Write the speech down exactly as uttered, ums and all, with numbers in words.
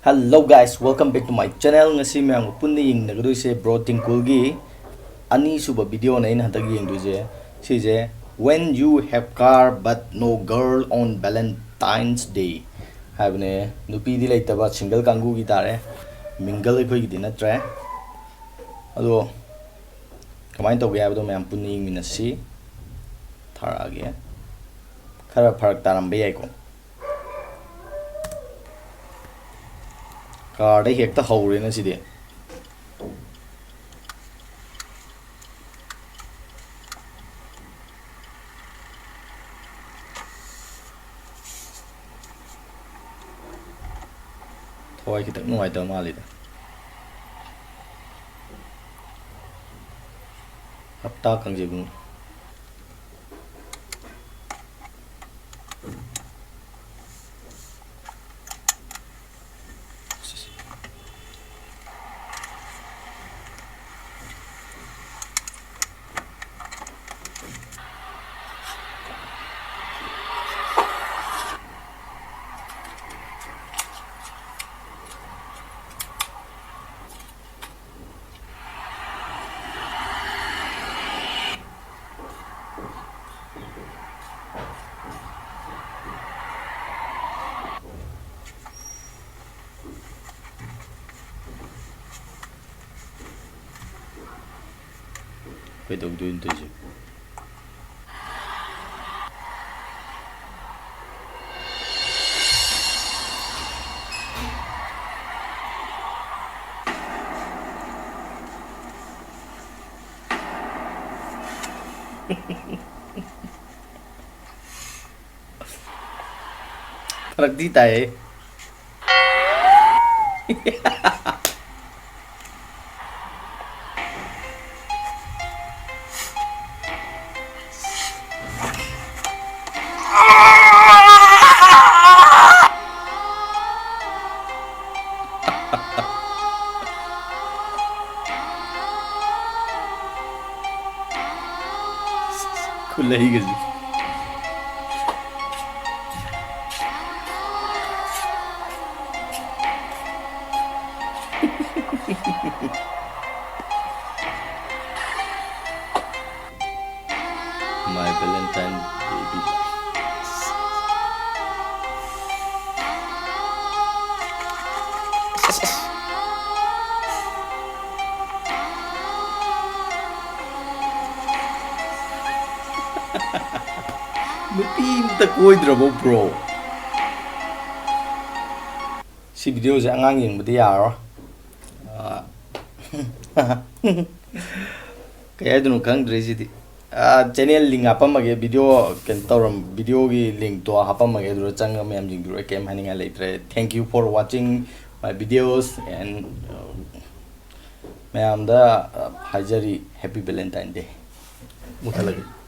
Hello guys, welcome back to my channel. ꯉꯁꯤ ꯃꯌꯥꯝꯒ ꯄꯨꯟꯅ ꯌꯦꯡꯅꯒꯗꯣꯏꯁꯦ ꯕ꯭ꯔꯣ ꯇꯤꯡꯀꯨꯜꯒꯤ ꯑꯅꯤꯁꯨꯕ ꯚꯤꯗꯤꯑꯣꯅꯦ ꯑꯩꯅ ꯍꯟꯗꯛ ꯌꯦꯡꯗꯣꯏꯁꯦ꯫ ꯁꯤꯁꯦ "When you have car but no girl on Valentine's Day" ꯍꯥꯏꯕꯅꯦ꯫ ꯅꯨꯄꯤꯗꯤ ꯂꯩꯇꯕ ꯁꯤꯡꯒꯜ ꯀꯥꯡꯕꯨꯒꯤ ꯇꯥꯔꯦ, ꯃꯤꯡꯒꯜ ꯑꯩꯈꯣꯏꯒꯤꯗꯤ ꯅꯠꯇ꯭ꯔꯦ꯫ ꯑꯗꯣ ꯀꯃꯥꯏꯅ ꯇꯧꯒꯦ ꯍꯥꯏꯕꯗꯣ ꯃꯌꯥꯝ ꯄꯨꯟꯅ ꯌꯦꯡꯃꯤꯟꯅꯁꯤ꯫ ꯊꯥꯔꯛꯑꯒꯦ꯫ ꯈꯔ ꯐꯔꯛ ꯇꯥꯔꯝꯕ ꯌꯥꯏꯀꯣ꯫ ꯀꯥꯔꯗ ꯍꯦꯛꯇ ꯍꯧꯔꯦꯅ ꯁꯤꯗꯤ꯫ ꯊꯋꯥꯏ ꯈꯤꯇꯪ ꯅꯨꯡꯉꯥꯏꯇꯕ ꯃꯥꯜꯂꯤꯗ꯫ ꯍꯞꯇꯥ ꯀꯥꯡꯖꯩꯕꯨꯡ꯫ ꯀꯩꯗꯧꯗꯣꯏꯅꯣ ꯇꯧꯔꯤꯁꯦ? ꯐꯔꯛꯇꯤ ꯇꯥꯏꯌꯦ꯫ ꯈꯨꯠꯂꯩꯒꯁꯦ꯫ My Valentine baby. ꯅꯨꯄꯤ ꯑꯝꯇ ꯀꯣꯏꯗ꯭ꯔꯕꯣ, bro? ꯁꯤ videoꯁꯦ ꯑꯉꯥꯡ ꯌꯦꯡꯕꯗꯤ ꯌꯥꯔꯔꯣꯏ꯫ ꯑꯥ, ꯀꯩ ꯍꯥꯏꯗꯣꯏꯅꯣ ꯈꯪꯗ꯭ꯔꯦ ꯁꯤꯗꯤ꯫ ꯑꯥ, channel link ꯍꯥꯄꯝꯃꯒꯦ, video ꯀꯩꯅꯣ ꯇꯧꯔꯝ, videoꯒꯤ linkꯇꯣ ꯍꯥꯄꯝꯃꯒꯦ, ꯑꯗꯨꯗ ꯆꯪꯉꯒ ꯃꯌꯥꯝ ꯌꯦꯡꯕꯤꯔꯣ꯫ ꯑꯩ ꯀꯩꯝ ꯍꯥꯏꯅꯤꯡꯉꯥꯏ ꯂꯩꯇ꯭ꯔꯦ꯫ Thank you for watching my videos and, uh, ꯃꯌꯥꯝꯗ, uh, ꯍꯥꯏꯖꯔꯤ, Happy Valentine Day꯫ ꯃꯨꯊꯠꯂꯒꯦ꯫